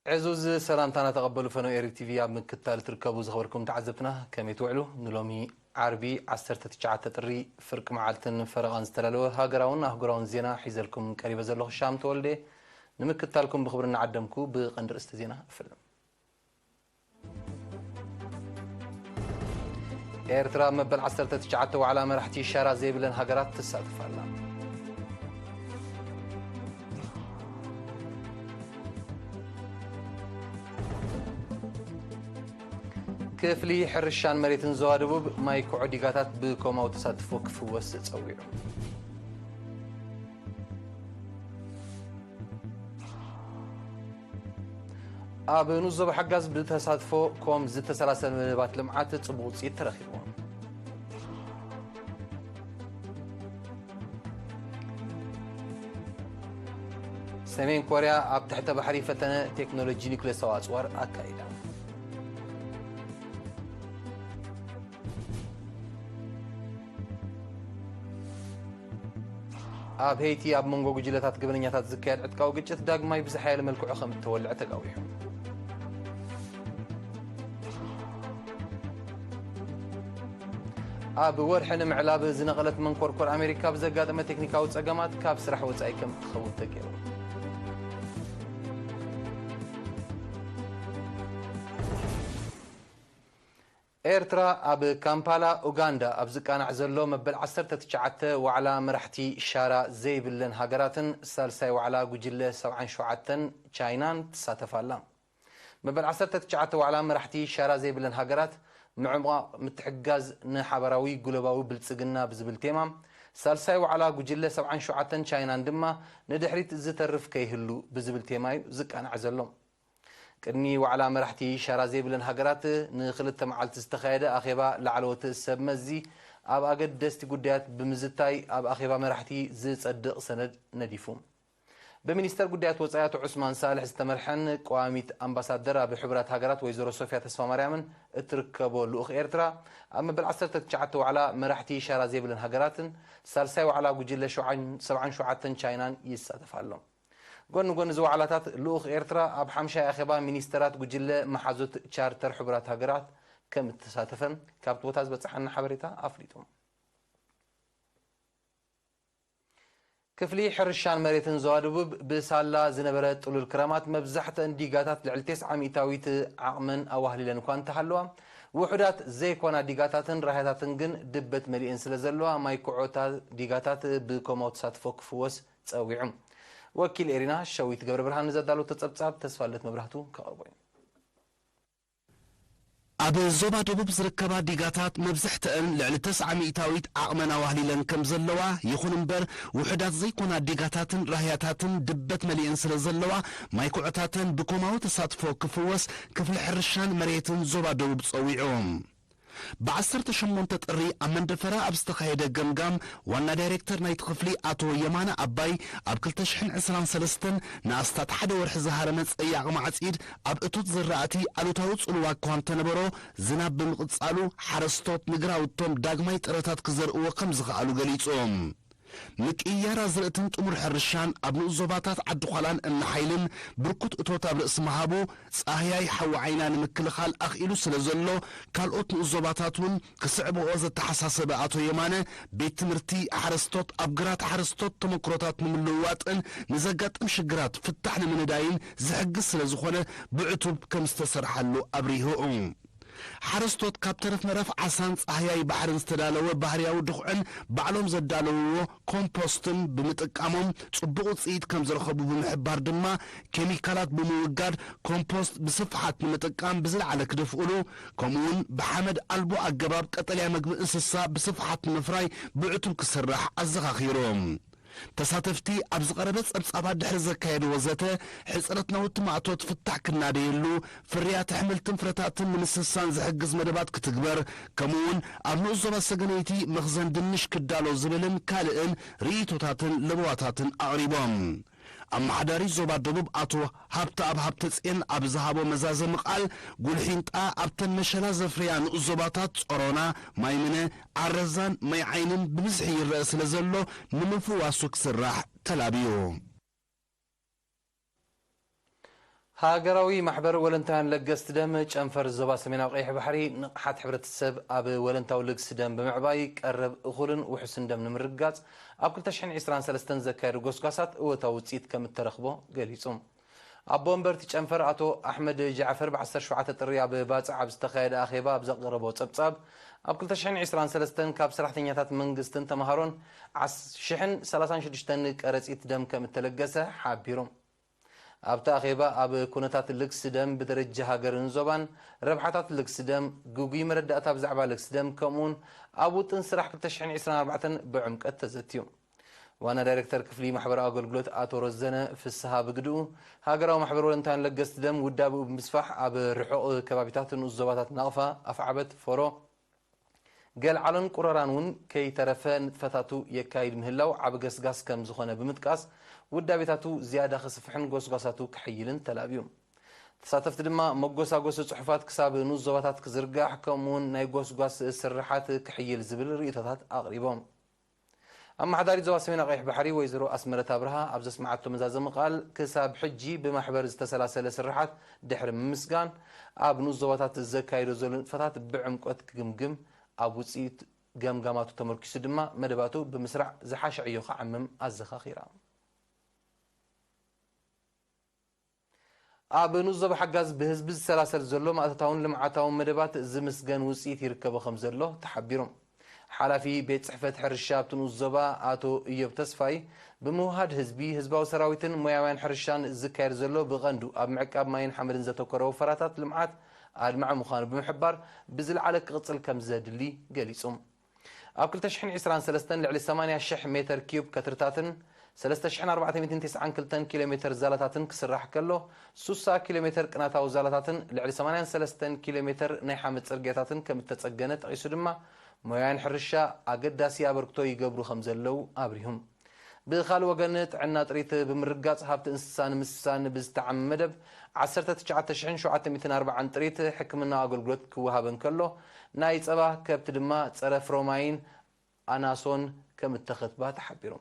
ዕዙዝ ሰላምታና ተቐበሉ። ፈነው ኤሪ ቲቪ ኣብ ምክትታል ትርከቡ ዝኸበርኩም ተዓዘብትና ከመይ ትውዕሉ? ንሎሚ ዓርቢ ዓሰርተ ትሽዓተ ጥሪ ፍርቂ መዓልትን ፈረቓን ዝተዳለወ ሃገራውን ኣህጉራውን ዜና ሒዘልኩም ቀሪበ ዘለኹ ሻም ተወልደ። ንምክትታልኩም ብኽብሪ እናዓደምኩ ብቐንዲ ርእስቲ ዜና እፍልም። ኤርትራ ኣብ መበል ዓሰርተ ትሽዓተ ዋዕላ መራሕቲ ሻራ ዘይብለን ሃገራት ትሳተፍ ኣላ። ክፍሊ ሕርሻን መሬትን ዞባ ደቡብ ማይ ኩዖ ዲጋታት ብኮማዊ ተሳትፎ ክፍወስ ጸዊዑ። ኣብ ንኡስ ዞባ ሓጋዝ ብተሳትፎ ኮም ዝተሰላሰለ መደባት ልምዓት ጽቡቕ ውጽኢት ተረኺቡ። ሰሜን ኮርያ ኣብ ትሕተ ባሕሪ ፈተነ ቴክኖሎጂ ኒውክሌሳዊ ኣጽዋር ኣካይዳ። ኣብ ሄይቲ ኣብ መንጎ ጉጅለታት ገበነኛታት ዝካየድ ዕጥቃዊ ግጭት ዳግማይ ብዝሓየለ መልክዑ ከም እተወልዐ ተጋዊሑ። ኣብ ወርሒ ንምዕላብ ዝነቐለት መንኮርኮር ኣሜሪካ ብዘጋጠመ ቴክኒካዊ ጸገማት ካብ ስራሕ ወጻኢ ከም እትኸውን ተገይሩ። ኤርትራ ኣብ ካምፓላ ኡጋንዳ ኣብ ዝቃናዕ ዘሎ መበል ዓሰርተ ትሽዓተ ዋዕላ መራሕቲ ሻራ ዘይብለን ሃገራትን ሳልሳይ ዋዕላ ጉጅለ ሰብዓን ሸውዓተን ቻይናን ትሳተፍ ኣላ። መበል ዓሰርተ ትሽዓተ ዋዕላ መራሕቲ ሻራ ዘይብለን ሃገራት ምዕሟቕ ምትሕግጋዝ ንሓባራዊ ግሎባዊ ብልጽግና ብዝብል ቴማ፣ ሳልሳይ ዋዕላ ጉጅለ ሰብዓን ሸውዓተን ቻይናን ድማ ንድሕሪት ዝተርፍ ከይህሉ ብዝብል ቴማ እዩ ዝቃናዕ ዘሎ። ቅድሚ ዋዕላ መራሕቲ ሻራ ዘይብለን ሃገራት ንክልተ መዓልቲ ዝተኻየደ ኣኼባ ላዕለዎት ሰብ መዚ ኣብ ኣገደስቲ ጉዳያት ብምዝታይ ኣብ ኣኼባ መራሕቲ ዝጸድቕ ሰነድ ነዲፉ። ብሚኒስተር ጉዳያት ወጻኢ ኣቶ ዑስማን ሳልሕ ዝተመርሐን ቀዋሚት ኣምባሳደር ኣብ ሕቡራት ሃገራት ወይዘሮ ሶፊያ ተስፋማርያምን እትርከቦ ልኡኽ ኤርትራ ኣብ መበል ዓሰርተ ትሽዓተ ዋዕላ መራሕቲ ሻራ ዘይብለን ሃገራትን ሳልሳይ ዋዕላ ጉጅለ ሸውዓን ሰብዓን ሸውዓተን ቻይናን ይሳተፍ ኣሎ። ጎኒ ጎኒ እዚ ዋዕላታት ልኡኽ ኤርትራ ኣብ ሓምሻይ ኣኼባ ሚኒስተራት ጉጅለ መሓዙት ቻርተር ሕቡራት ሃገራት ከም እተሳተፈ ካብቲ ቦታ ዝበጽሓና ሓበሬታ ኣፍሊጡ። ክፍሊ ሕርሻን መሬትን ዞባ ደቡብ ብሳላ ዝነበረ ጥሉል ክረማት መብዛሕተን ዲጋታት ልዕሊ ተስዓ ሚእታዊት ዓቕመን ኣዋህሊለን እኳ እንተሃለዋ፣ ውሑዳት ዘይኮና ዲጋታትን ራህያታትን ግን ድበት መሊኤን ስለ ዘለዋ ማይ ኩዖታ ዲጋታት ብኮማዊ ተሳትፎ ክፍወስ ጸዊዑ። ወኪል ኤሪና ሸዊት ገብረ ብርሃን ንዘዳለወቶ ጸብጻብ ተስፋለት መብራህቱ ከቕርቦ እዩ። ኣብ ዞባ ደቡብ ዝርከባ ዲጋታት መብዝሕትአን ልዕሊ ተስዓ ሚእታዊት ዓቕመን ኣዋህሊለን ከም ዘለዋ፣ ይኹን እምበር ውሑዳት ዘይኮና ዲጋታትን ራህያታትን ድበት መሊኤን ስለ ዘለዋ፣ ማይ ኩዖታተን ብኮማዊ ተሳትፎ ክፍወስ ክፍሊ ሕርሻን መሬትን ዞባ ደቡብ ጸዊዑ። ብዓሰርተ ሸሞንተ ጥሪ ኣብ መንደፈራ ኣብ ዝተኻየደ ገምጋም፣ ዋና ዳይሬክተር ናይቲ ክፍሊ ኣቶ የማነ ኣባይ፣ ኣብ ክልተ ሽሕን ዕስራን ሰለስተን ንኣስታት ሓደ ወርሒ ዝሃረመ ጸያቒ ማዕጺድ ኣብ እቶት ዝራእቲ ኣሉታዊ ጽልዋ እኳ እንተነበሮ፣ ዝናብ ብምቕጻሉ ሓረስቶት ንግራውቶም ዳግማይ ጥረታት ክዘርእዎ ከም ዝኸኣሉ ገሊጹ። ምቅይያር ኣዝርእትን ጥሙር ሕርሻን ኣብ ንኡስ ዞባታት ዓዲ ዃላን እምኒ ሓይልን ብርኩት እቶት ኣብ ርእሲ ምሃቡ፣ ጻህያይ ሓዊ ዓይና ንምክልኻል ኣኽኢሉ ስለ ዘሎ፣ ካልኦት ንኡስ ዞባታት እውን ክስዕብኦ ዘተሓሳሰበ ኣቶ የማነ፣ ቤት ትምህርቲ ሓረስቶት ኣብ ግራት ሓረስቶት ተመክሮታት ንምልውዋጥን ንዘጋጥም ሽግራት ፍታሕ ንምንዳይን ዝሕግዝ ስለ ዝኾነ ብዕቱብ ከም ዝተሰርሓሉ ኣብሪሁ። ሓረስቶት ካብ ተረፍ መረፍ ዓሳን ጻህያይ ባሕርን ዝተዳለወ ባህርያዊ ድኹዕን ባዕሎም ዘዳለውዎ ኮምፖስትን ብምጥቃሞም ጽቡቕ ውጽኢት ከም ዝረኸቡ ብምሕባር ድማ፣ ኬሚካላት ብምውጋድ ኮምፖስት ብስፍሓት ንምጥቃም ብዝለዓለ ክደፍኡሉ፣ ከምኡውን ብሓመድ ኣልቦ ኣገባብ ቀጠልያ መግቢ እንስሳ ብስፍሓት ንምፍራይ ብዕቱብ ክስራሕ ኣዘኻኺሮም። ተሳተፍቲ ኣብ ዝቐረበ ጸብጻባት ድሕሪ ዘካየድዎ ዘተ፣ ሕጽረት ናውቲ ማእቶት ፍታሕ ክናደየሉ፣ ፍርያት ኣሕምልትን ፍረታትን ንምስሳን ዝሕግዝ መደባት ክትግበር፣ ከምኡውን ኣብ ንኡስ ዞባ ሰገነይቲ መኽዘን ድንሽ ክዳሎ ዝብልን ካልእን ርእይቶታትን ለበዋታትን ኣቕሪቦም። ኣመሓዳሪ ዞባ ደቡብ ኣቶ ሃብተኣብ ሃብተጽየን ኣብ ዝሃቦ መዛዘሚ ቃል፣ ጉልሒንጣ ኣብተን መሸላ ዘፍርያ ንኡስ ዞባታት ጾሮና፣ ማይምነ፣ ዓረዛን ማይ ዓይንን ብብዝሒ ይረአ ስለ ዘሎ፣ ንምፍዋሱ ክስራሕ ተላብዩ። ሃገራዊ ማሕበር ወለንታውያን ለገስቲ ደም ጨንፈር ዞባ ሰሜናዊ ቀይሕ ባሕሪ ንቕሓት ሕብረተሰብ ኣብ ወለንታዊ ልግሲ ደም ብምዕባይ ቀረብ እኹልን ውሑስን ደም ንምርግጋጽ ኣብ ክልተ ሽሕን ዕስራን ሰለስተን ዘካየዱ ጎስጓሳት እወታዊ ውጽኢት ከም እተረኽቦ ገሊጹ። ኣቦ ወንበር እቲ ጨንፈር ኣቶ ኣሕመድ ጃዕፈር ብ ዓሰርተ ሸውዓተ ጥሪ ኣብ ባጽዕ ኣብ ዝተኻየደ ኣኼባ ኣብ ዘቕረቦ ጸብጻብ፣ ኣብ ክልተ ሽሕን ዕስራን ሰለስተን ካብ ሰራሕተኛታት መንግስትን ተምሃሮን ዓስ-፣ ሽሕን ሰላሳን ሽዱሽተን ከረጺት ደም ከም እተለገሰ ሓቢሩ። ኣብቲ ኣኼባ ኣብ ኩነታት ልግሲ ደም ብደረጃ ሃገርን ዞባን፣ ረብሓታት ልግሲ ደም፣ ግጉይ መረዳእታ ብዛዕባ ልግሲ ደም፣ ከምኡውን ኣብ ውጥን ስራሕ ክልተ ሽሕን ዕስራን ኣርባዕተን ብዕምቀት ተዘትዩ። ዋና ዳይሬክተር ክፍሊ ማሕበራዊ ኣገልግሎት ኣቶ ረዘነ ፍስሃ ብግድኡ፣ ሃገራዊ ማሕበር ወለንታውያን ለገስቲ ደም ውዳቤኡ ብምስፋሕ ኣብ ርሑቕ ከባቢታት ንኡስ ዞባታት ናቕፋ፣ ኣፍዓበት፣ ፎሮ፣ ገልዓሎን ቁረራን እውን ከይተረፈ ንጥፈታቱ የካይድ ምህላው ዓቢ ገስጋስ ከም ዝኾነ ብምጥቃስ፣ ውዳቤታቱ ዝያዳ ክስፍሕን ጎስጓሳቱ ክሕይልን ተላብዩ። ተሳተፍቲ ድማ መጎሳጎሲ ጽሑፋት ክሳብ ንኡስ ዞባታት ክዝርጋሕ፣ ከምኡውን ናይ ጎስጓስ ስርሓት ክሕይል ዝብል ርእይቶታት ኣቕሪቦም። ኣመሓዳሪት ዞባ ሰሜን ቀይሕ ባሕሪ ወይዘሮ ኣስመረት ኣብርሃ ኣብ ዘስመዓቶ መዛዘሚ ቃል፣ ክሳብ ሕጂ ብማሕበር ዝተሰላሰለ ስርሓት ድሕሪ ምምስጋን፣ ኣብ ንኡስ ዞባታት ዘካይዶ ዘሎ ንጥፈታት ብዕምቆት ክግምግም፣ ኣብ ውጽኢት ገምጋማቱ ተመርኪሱ ድማ መደባቱ ብምስራዕ ዝሓሸ ዕዮ ክዓምም ኣዘኻኺራ። ኣብ ንኡስ ዞባ ሓጋዝ ብህዝቢ ዝሰላሰል ዘሎ ማእቶታውን ልምዓታውን መደባት ዝምስገን ውፅኢት ይርከቦ ከም ዘሎ ተሓቢሩ። ሓላፊ ቤት ፅሕፈት ሕርሻ ኣብቲ ንኡስ ዞባ ኣቶ እዮብ ተስፋይ፣ ብምውሃድ ህዝቢ፣ ህዝባዊ ሰራዊትን ሞያውያን ሕርሻን ዝካየድ ዘሎ ብቐንዱ ኣብ ምዕቃብ ማይን ሓመድን ዘተኮረ ወፈራታት ልምዓት ኣድማዒ ምዃኑ ብምሕባር፣ ብዝለዓለ ክቕፅል ከም ዘድሊ ገሊፁ። ኣብ ክልተ ሽሕን ዕስራን ሰለስተን ልዕሊ ሰማንያ ሽሕ ሜተር ኪዩብ ከትርታትን ሰለስተ ሽሕን ኣርባዕተ ሚእትን ተስዓን ክልተን ኪሎ ሜተር ዛላታትን ክስራሕ ከሎ፣ ሱሳ ኪሎ ሜተር ቅናታዊ ዛላታትን ልዕሊ ሰማንያን ሰለስተን ኪሎ ሜተር ናይ ሓመድ ጽርግያታትን ከም እተጸገነ ጠቒሱ ድማ፣ ሞያውያን ሕርሻ ኣገዳሲ ኣበርክቶ ይገብሩ ከም ዘለዉ ኣብሪሁ። ብኻልእ ወገን፣ ጥዕና ጥሪት ብምርጋጽ ሃብቲ እንስሳ ንምስሳን ብዝተዓመ መደብ፣ ዓሰርተ ትሽዓተ ሽሕን ሸውዓተ ሚእትን ኣርባዓን ጥሪት ሕክምናዊ ኣገልግሎት ክወሃበን ከሎ፣ ናይ ጸባ ከብቲ ድማ ጸረ ፍሮማይን ኣናሶን ከም እተኸትባ ተሓቢሩ።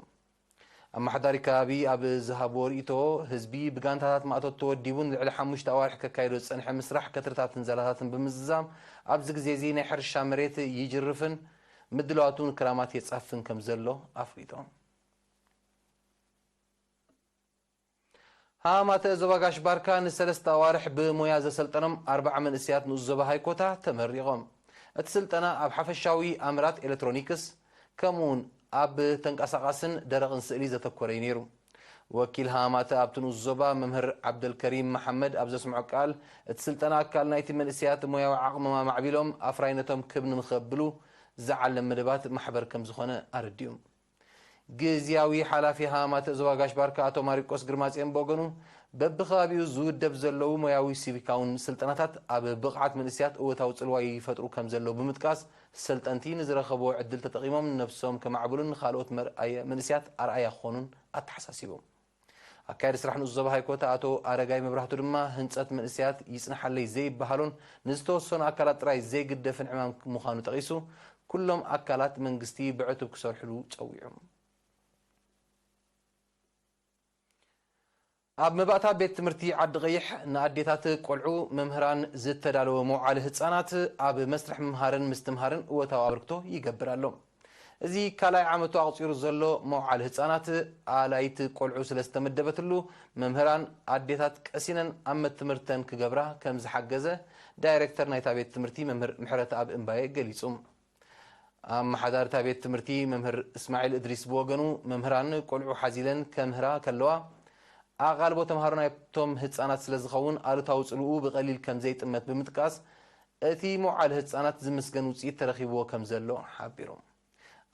ኣመሓዳሪ ከባቢ ኣብ ዝሃብዎ ርእይቶ፣ ህዝቢ ብጋንታታት ማእቶት ተወዲቡ ንልዕሊ ሓሙሽተ ኣዋርሕ ከካይዶ ዝጸንሐ ምስራሕ ከትርታትን ዛላታትን ብምዝዛም፣ ኣብዚ ግዜ እዚ ናይ ሕርሻ መሬት ይጅርፍን ምድላዋቱ ንክራማት የጻፍን ከም ዘሎ ኣፍሊጦም። ሃማተ ዞባ ጋሽ ባርካ ንሰለስተ ኣዋርሕ ብሞያ ዘሰልጠኖም ኣርባዓ መንእሰያት ንኡስ ዞባ ሃይኮታ ተመሪቖም። እቲ ስልጠና ኣብ ሓፈሻዊ ኣምራት ኤሌክትሮኒክስ፣ ከምኡውን ኣብ ተንቀሳቓስን ደረቕን ስእሊ ዘተኮረ እዩ ነይሩ። ወኪል ሃማተ ኣብቲ ንኡስ ዞባ መምህር ዓብደልከሪም መሓመድ ኣብ ዘስምዖ ቃል፣ እቲ ስልጠና ኣካል ናይቲ መንእሰያት ሞያዊ ዓቕሞም ኣማዕቢሎም ኣፍራይነቶም ክብ ንምኸብሉ ዝዓለም መደባት ማሕበር ከም ዝኾነ ኣረዲኡ። ግዝያዊ ሓላፊ ሃማተ ዞባ ጋሽ ባርካ ኣቶ ማሪቆስ ግርማጽዮን ብወገኑ፣ በብኸባቢኡ ዝውደብ ዘለዉ ሞያዊ ሲቪካውን ስልጠናታት ኣብ ብቕዓት መንእሰያት እወታዊ ጽልዋ ይፈጥሩ ከም ዘለዉ ብምጥቃስ፣ ሰልጠንቲ ንዝረኸብዎ ዕድል ተጠቒሞም ንነብሶም ከማዕብሉን ንኻልኦት መርኣየ-፣ መንእሰያት ኣርኣያ ክኾኑን ኣተሓሳሲቡ። ኣካያዲ ስራሕ ንኡስ ዞባ ሃይኮታ ኣቶ ኣረጋይ መብራህቱ ድማ፣ ህንጸት መንእሰያት ይጽንሓለይ ዘይበሃሉን ንዝተወሰኑ ኣካላት ጥራይ ዘይግደፍን ዕማም ምዃኑ ጠቒሱ፣ ኩሎም ኣካላት መንግስቲ ብዕቱብ ክሰርሕሉ ጸዊዑ። ኣብ መባእታ ቤት ትምህርቲ ዓዲ ቀይሕ ንኣዴታት ቆልዑ መምህራን ዝተዳለወ መውዓሊ ህጻናት ኣብ መስርሕ ምምሃርን ምስትምሃርን እወታዊ ኣበርክቶ ይገብር ኣሎ። እዚ ካልኣይ ዓመቱ ኣቕጺሩ ዘሎ መውዓሊ ህጻናት ኣላይት ቆልዑ ስለ ዝተመደበትሉ፣ መምህራን ኣዴታት ቀሲነን ኣብ መትምህርተን ክገብራ ከም ዝሓገዘ ዳይሬክተር ናይታ ቤት ትምህርቲ መምህር ምሕረተኣብ እምባየ ገሊጹ። ኣመሓዳሪ እታ ቤት ትምህርቲ መምህር እስማዒል እድሪስ ብወገኑ፣ መምህራን ቆልዑ ሓዚለን ከምህራ ከለዋ፣ ኣቓልቦ ተምሃሮ ናይቶም ህጻናት ስለ ዝኸውን፣ ኣሉታዊ ጽልውኡ ብቐሊል ከም ዘይጥመት ብምጥቃስ፣ እቲ መውዓሊ ህጻናት ዝምስገን ውጽኢት ተረኺብዎ ከም ዘሎ ሓቢሩ።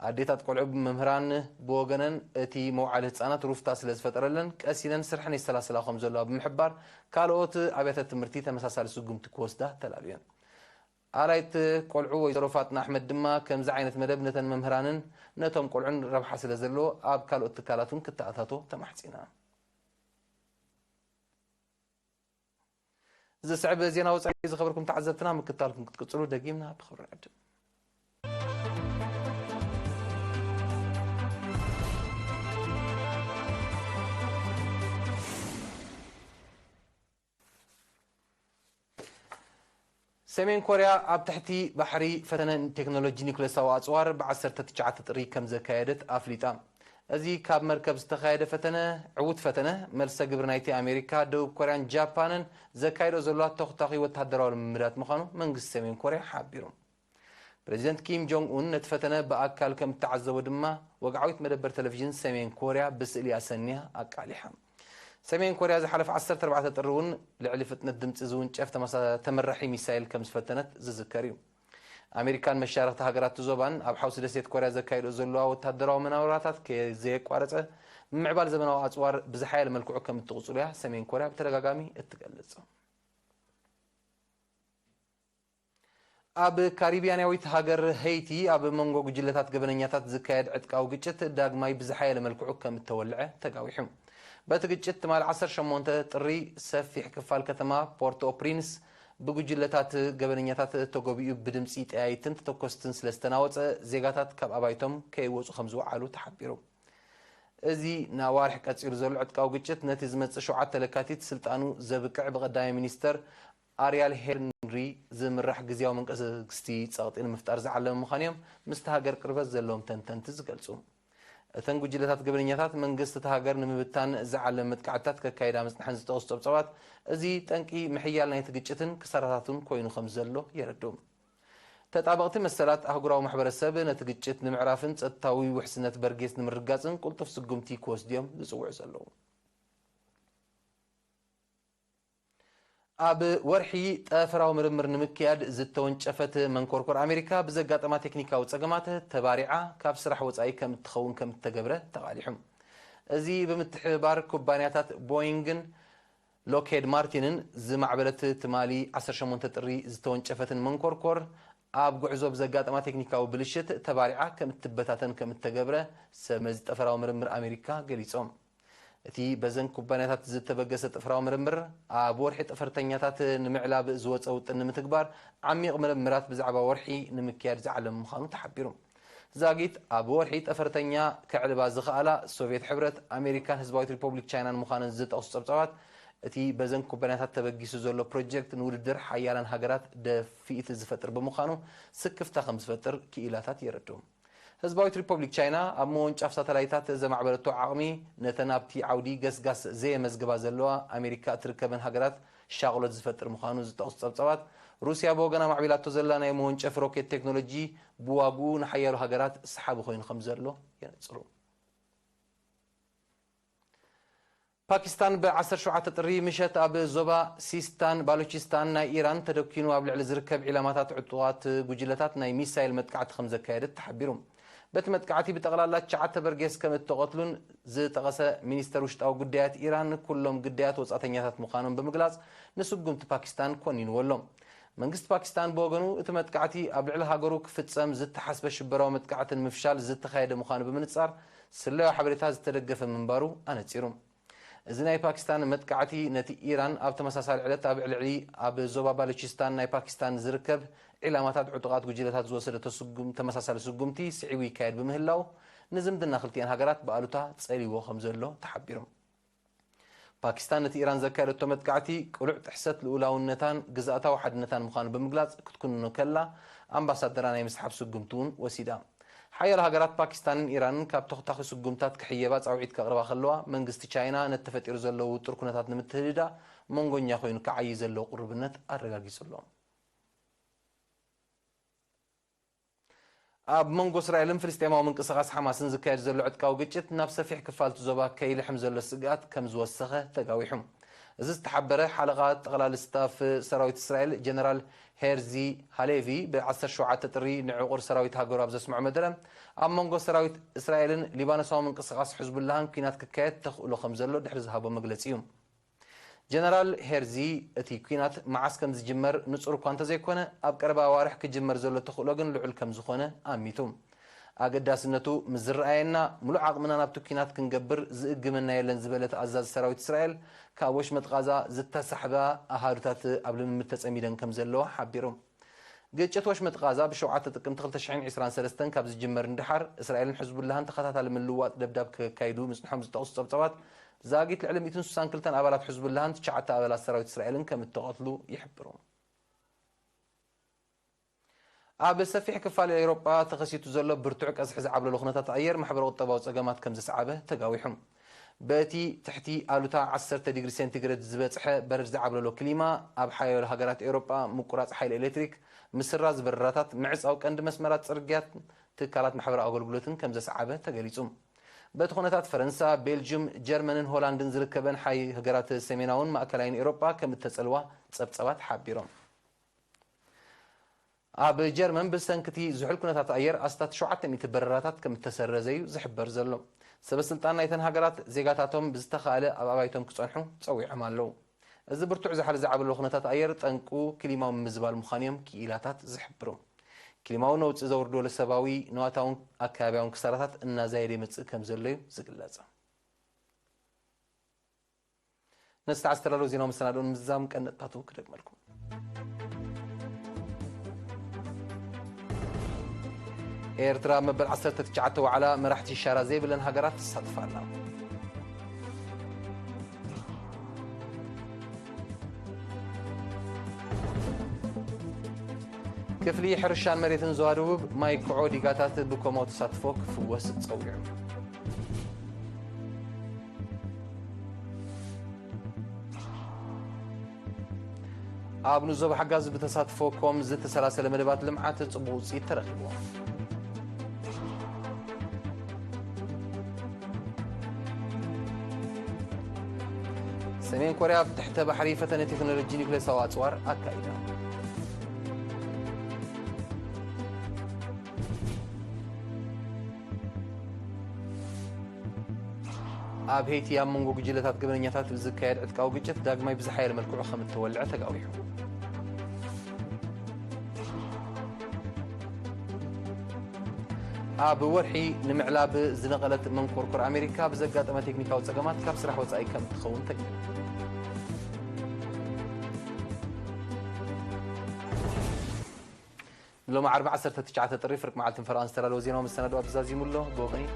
ኣዴታት ቆልዑ መምህራን ብወገነን፣ እቲ መውዓሊ ህጻናት ሩፍታ ስለ ዝፈጠረለን፣ ቀሲነን ስርሐን የሰላስላ ከም ዘለዋ ብምሕባር፣ ካልኦት ኣብያተ ትምህርቲ ተመሳሳሊ ስጉምቲ ክወስዳ ተላብየን። ኣላይት ቆልዑ ወይዘሮ ፋጥና ኣሕመድ ድማ፣ ከምዚ ዓይነት መደብ ነተን መምህራንን ነቶም ቆልዑን ረብሓ ስለ ዘለዎ፣ ኣብ ካልኦት ትካላት እውን ክተኣታቶ ተማሕጺና። ዝስዕብ ዜና ወጻኢ ዝኸበርኩም ተዓዘብትና፣ ምክታልኩም ክትቅጽሉ ደጊምና ብኽብሪ ንዕድም። ሰሜን ኮርያ ኣብ ትሕቲ ባሕሪ ፈተነ ቴክኖሎጂ ኒውክሌሳዊ ኣጽዋር ብ ዓሰርተ ትሽዓተ ጥሪ ከም ዘካየደት ኣፍሊጣ። እዚ ካብ መርከብ ዝተኻየደ ፈተነ፣ ዕዉት ፈተነ፣ መልሰ ግብሪ ናይቲ ኣሜሪካ፣ ደቡብ ኮርያን ጃፓንን ዘካይዶ ዘለዋ ተኹታኺ ወተሃደራዊ ልምምዳት ምዃኑ መንግስቲ ሰሜን ኮርያ ሓቢሩ። ፕሬዚደንት ኪም ጆንግ ኡን ነቲ ፈተነ ብኣካል ከም እተዓዘቦ ድማ ወግዓዊት መደበር ቴሌቪዥን ሰሜን ኮርያ ብስእሊ ኣሰንያ ኣቃሊሓ። ሰሜን ኮርያ ዝሓለፈ ዓሰርተ ኣርባዕተ ጥሪ እውን ልዕሊ ፍጥነት ድምፂ ዝውንጨፍ ተመሳ-፣ ተመራሒ ሚሳይል ከም ዝፈተነት ዝዝከር እዩ። ኣሜሪካን መሻርኽቲ ሃገራት ዞባን ኣብ ሓውሲ ደሴት ኮርያ ዘካይዶ ዘለዋ ወታደራዊ መናውራታት ከ-፣ ዘየቋረፀ ምምዕባል ዘመናዊ ኣፅዋር ብዝሓየለ መልክዑ ከም እትቕፅሉ እያ ሰሜን ኮርያ ብተደጋጋሚ እትገልጽ። ኣብ ካሪቢያናዊት ሃገር ሄይቲ ኣብ መንጎ ጉጅለታት ገበነኛታት ዝካየድ ዕጥቃዊ ግጭት ዳግማይ ብዝሓየለ መልክዑ ከም እተወልዐ ተጋዊሑ። በቲ ግጭት ትማሊ ዓሰርተ ሸሞንተ ጥሪ ሰፊሕ ክፋል ከተማ ፖርት ኦ ፕሪንስ ብጉጅለታት ገበነኛታት ተጎቢኡ ብድምፂ ጠያይትን ተተኮስትን ስለ ዝተናወፀ ዜጋታት ካብ ኣባይቶም ከይወፁ ከም ዝወዓሉ ተሓቢሩ። እዚ ንኣዋርሕ ቀጺሉ ዘሎ ዕጥቃዊ ግጭት ነቲ ዝመጽእ ሸውዓተ ለካቲት ስልጣኑ ዘብቅዕ ብቐዳማይ ሚኒስተር ኣርያል ሄንሪ ዝምራሕ ግዝያዊ መንግስቲ ጸቕጢ ንምፍጣር ዝዓለመ ምዃኑ እዮም ምስቲ ሃገር ቅርበት ዘለዎም ተንተንቲ ዝገልጹ። እተን ጉጅለታት ገበነኛታት መንግስቲ እታ ሃገር ንምብታን ዝዓለመ መጥቃዕትታት ከካይዳ ምጽንሐን ዝጠቕሱ ጸብጻባት፣ እዚ ጠንቂ ምሕያል ናይቲ ግጭትን ክሳራታቱን ኮይኑ ከም ዘሎ የረድኡ። ተጣበቕቲ መሰላት ኣህጉራዊ ማሕበረሰብ ነቲ ግጭት ንምዕራፍን ጸጥታዊ ውሕስነት በርጌስ ንምርግጋጽን ቅልጡፍ ስጉምቲ ክወስዱ እዮም ዝጽውዑ ዘለዉ። ኣብ ወርሒ ጠፈራዊ ምርምር ንምክያድ ዝተወንጨፈት መንኮርኮር ኣሜሪካ ብዘጋጠማ ቴክኒካዊ ጸገማት ተባሪዓ ካብ ስራሕ ወጻኢ ከም እትኸውን ከም እተገብረ ተቓሊሑ። እዚ ብምትሕብባር ኩባንያታት ቦይንግን ሎክሄድ ማርቲንን ዝማዕበለት ትማሊ ዓሰርተ ሸሞንተ ጥሪ ዝተወንጨፈትን መንኮርኮር ኣብ ጉዕዞ ብዘጋጠማ ቴክኒካዊ ብልሽት ተባሪዓ ከም እትበታተን ከም እተገብረ ሰብ መዚ ጠፈራዊ ምርምር ኣሜሪካ ገሊጾም። እቲ በዘን ኩባንያታት ዝተበገሰ ጠፈራዊ ምርምር ኣብ ወርሒ ጠፈርተኛታት ንምዕላብ ዝወጸ ውጥን ንምትግባር ዓሚቕ ምርምራት ብዛዕባ ወርሒ ንምክያድ ዝዓለመ ምዃኑ ተሓቢሩ። ዛጊት ኣብ ወርሒ ጠፈርተኛ ከዕልባ ዝኸኣላ ሶቭየት ሕብረት፣ ኣሜሪካን ህዝባዊት ሪፖብሊክ ቻይናን ምዃነን ዝጠቕሱ ጸብጻባት፣ እቲ በዘን ኩባንያታት ተበጊሱ ዘሎ ፕሮጀክት ንውድድር ሓያላን ሃገራት ደፍኢት ዝፈጥር ብምዃኑ ስክፍታ ከም ዝፈጥር ክኢላታት የረድኡ። ህዝባዊት ሪፖብሊክ ቻይና ኣብ ምውንጫፍ ሳተላይታት ዘማዕበለቶ ዓቕሚ ነተን ኣብቲ ዓውዲ ገስጋስ ዘየመዝግባ ዘለዋ ኣሜሪካ እትርከበን ሃገራት ሻቕሎት ዝፈጥር ምዃኑ ዝጠቕሱ ጸብጻባት፣ ሩስያ ብወገና ማዕቢላቶ ዘላ ናይ መወንጨፊ ሮኬት ቴክኖሎጂ ብዋግኡ ንሓያሎ ሃገራት ሰሓቢ ኮይኑ ከም ዘሎ የነጽሩ። ፓኪስታን ብ ዓሰርተ ሸውዓተ ጥሪ ምሸት ኣብ ዞባ ሲስታን ባሉቺስታን ናይ ኢራን ተደኪኑ ኣብ ልዕሊ ዝርከብ ዒላማታት ዕጡቓት ጉጅለታት ናይ ሚሳይል መጥቃዕቲ ከም ዘካየደት ተሓቢሩ። በቲ መጥቃዕቲ ብጠቕላላ ትሽዓተ በርጌስ ከም እተቐትሉን ዝጠቐሰ ሚኒስተር ውሽጣዊ ጉዳያት ኢራን፣ ኩሎም ግዳያት ወጻእተኛታት ምዃኖም ብምግላጽ ንስጉምቲ ፓኪስታን ኮኒንዎ ኣሎ። መንግስቲ ፓኪስታን ብወገኑ እቲ መጥቃዕቲ ኣብ ልዕሊ ሃገሩ ክፍጸም ዝተሓስበ ሽበራዊ መጥቃዕቲ ንምፍሻል ዝተኻየደ ምዃኑ ብምንጻር ስለያዊ ሓበሬታ ዝተደገፈ ምንባሩ ኣነጺሩ። እዚ ናይ ፓኪስታን መጥቃዕቲ ነቲ ኢራን ኣብ ተመሳሳሊ ዕለት ኣብ ልዕሊ ኣብ ዞባ ባሉቺስታን ናይ ፓኪስታን ዝርከብ ዒላማታት ዕጡቓት ጉጅለታት ዝወሰደቶ ስጉም-፣ ተመሳሳሊ ስጉምቲ ስዒቡ ይካየድ ብምህላው ንዝምድና ክልቲኣን ሃገራት ብኣሉታ ጸሊዎ ከም ዘሎ ተሓቢሩ። ፓኪስታን ነቲ ኢራን ዘካየደቶ መጥቃዕቲ ቅሉዕ ጥሕሰት ልኡላውነታን ግዝኣታዊ ሓድነታን ምዃኑ ብምግላጽ ክትኩንኖ ከላ፣ ኣምባሳደራ ናይ ምስሓብ ስጉምቲ እውን ወሲዳ። ሓያሎ ሃገራት ፓኪስታንን ኢራንን ካብ ተኹታኺ ስጉምታት ክሕየባ ጻውዒት ከቕርባ ከለዋ፣ መንግስቲ ቻይና ነቲ ተፈጢሩ ዘሎ ውጥር ኩነታት ንምትህድዳ መንጎኛ ኮይኑ ክዓዪ ዘለዎ ቅሩብነት ኣረጋጊጹ ኣሎ። ኣብ መንጎ እስራኤልን ፍልስጤማዊ ምንቅስቓስ ሓማስን ዝካየድ ዘሎ ዕጥቃዊ ግጭት ናብ ሰፊሕ ክፋል እቲ ዞባ ከይልሕም ዘሎ ስግኣት ከም ዝወሰኸ ተጋዊሑ። እዚ ዝተሓበረ ሓለቓ ጠቕላሊ ስታፍ ሰራዊት እስራኤል ጀነራል ሄርዚ ሃሌቪ ብ ዓሰርተ ሸውዓተ ጥሪ ንዕቑር ሰራዊት ሃገሩ ኣብ ዘስምዖ መደረ፣ ኣብ መንጎ ሰራዊት እስራኤልን ሊባኖሳዊ ምንቅስቓስ ሕዝቡላህን ኲናት ክካየድ ተኽእሎ ከም ዘሎ ድሕሪ ዝሃቦ መግለጺ እዩ። ጀነራል ሄርዚ፣ እቲ ኲናት መዓስ ከም ዝጅመር ንጹር እኳ እንተዘይኮነ፣ ኣብ ቀረባ ኣዋርሕ ክጅመር ዘሎ ተኽእሎ ግን ልዑል ከም ዝኾነ ኣሚቱ። ኣገዳስነቱ ምስ ዝረኣየና፣ ምሉእ ዓቕምና ናብቲ ኲናት ክንገብር ዝእግመና የለን ዝበለ እቲ ኣዛዚ ሰራዊት እስራኤል፣ ካብ ወሽመጥ ቓዛ ዝተሳሕባ ኣሃዱታት ኣብ ልምምድ ተጸሚደን ከም ዘለዋ ሓቢሩ። ግጭት ወሽመጥ ቓዛ ብሸውዓተ ጥቅምቲ ክልተ ሽሕን ዕስራን ሰለስተን ካብ ዝጅመር ንደሓር፣ እስራኤልን ሕዝቡላህን ተኸታታሊ ምልውዋጥ ደብዳብ ከካይዱ ምጽንሖም ዝጠቕሱ ጸብጻባት፣ ዛጊት ልዕሊ ሚእትን ስሳን ክልተን ኣባላት ሕዝቡላህን ትሽዓተ ኣባላት ሰራዊት እስራኤልን ከም እተቐትሉ ይሕብሩ። ኣብ ሰፊሕ ክፋል ኤውሮጳ ተኸሲቱ ዘሎ ብርቱዕ ቀዝሒ ዝዓብለሎ ኩነታት ኣየር ማሕበረ ቁጠባዊ ጸገማት ከም ዘስዓበ ተጋዊሑ። በቲ ትሕቲ ኣሉታ ዓሰርተ ዲግሪ ሴንቲግሬድ ዝበጽሐ በረድ ዝዓብለሎ ክሊማ፣ ኣብ ሓያሎ ሃገራት ኤውሮጳ ምቁራጽ ሓይሊ ኤሌክትሪክ፣ ምስራዝ በረራታት፣ ምዕጻው ቀንዲ መስመራት ጽርግያት፣ ትካላት ማሕበራዊ ኣገልግሎትን ከም ዘስዓበ ተገሊጹ። በቲ ኩነታት ፈረንሳ፣ ቤልጅዩም፣ ጀርመንን ሆላንድን ዝርከበን ሓይ ሃገራት ሰሜናውን ማእከላይን ኤውሮጳ ከም እተጸልዋ ጸብጸባት ሓቢሮም። ኣብ ጀርመን ብሰንክቲ ዝሑል ኩነታት ኣየር ኣስታት ሸውዓተ ሚእቲ በረራታት ከም እተሰረዘ እዩ ዝሕበር ዘሎ። ሰበ ስልጣን ናይተን ሃገራት ዜጋታቶም ብዝተኻእለ ኣብ ኣባይቶም ክጸንሑ ጸዊዖም ኣለዉ። እዚ ብርቱዕ ዛሕሊ ዝዓበሎ ኩነታት ኣየር ጠንቁ ክሊማዊ ምምዝባል ምዃኑ እዮም ክኢላታት ዝሕብሩ። ክሊማዊ ነውጺ ዘውርዶ ሰባዊ፣ ንዋታውን ኣከባቢያውን ክሳራታት እናዛየደ ይመጽእ ከም ዘሎ እዩ ዝግለጽ። ነዚ ዝተዓስተላሉ ዜናዊ መሰናድኦ ንምዝዛም ቀንዲ ነጥብታቱ ክደግመልኩም። ኤርትራ ኣብ መበል ዓሰርተ ትሽዓተ ዋዕላ መራሕቲ ሻራ ዘይብለን ሃገራት ትሳትፍ ኣላ። ክፍሊ ሕርሻን መሬትን ዞባ ደቡብ ማይ ክዖ ዲጋታት ብኮማዊ ተሳትፎ ክፍወስ ጸዊዑ። ኣብ ንዞባ ሓጋዝ ብተሳትፎ ኮም ዝተሰላሰለ መደባት ልምዓት ጽቡቕ ውጽኢት ተረኺቡ። ሰሜን ኮርያ ኣብ ትሕተ ባሕሪ ፈተነ ቴክኖሎጂ ኒውክሌሳዊ ኣጽዋር ኣካይዳ። ኣብ ሄይቲ ኣብ መንጎ ጉጅለታት ገበነኛታት ብዝካየድ ዕጥቃዊ ግጭት ዳግማይ ብዝሓየለ መልክዑ ከም እተወልዐ ተጋዊሑ። ኣብ ወርሒ ንምዕላብ ዝነቐለት መንኮርኮር ኣሜሪካ ብዘጋጠመ ቴክኒካዊ ጸገማት ካብ ስራሕ ወጻኢ ከም እትኸውን ተገይሩ። ሎሚ ዓርቢ ዓሰርተ ትሽዓተ ጥሪ ፍርቂ መዓልቲ ንፈረቓ ዝተዳለወ ዜናዊ መሰናድኦ ኣብዚ ዛዚሙ ኣሎ። ብወገነይ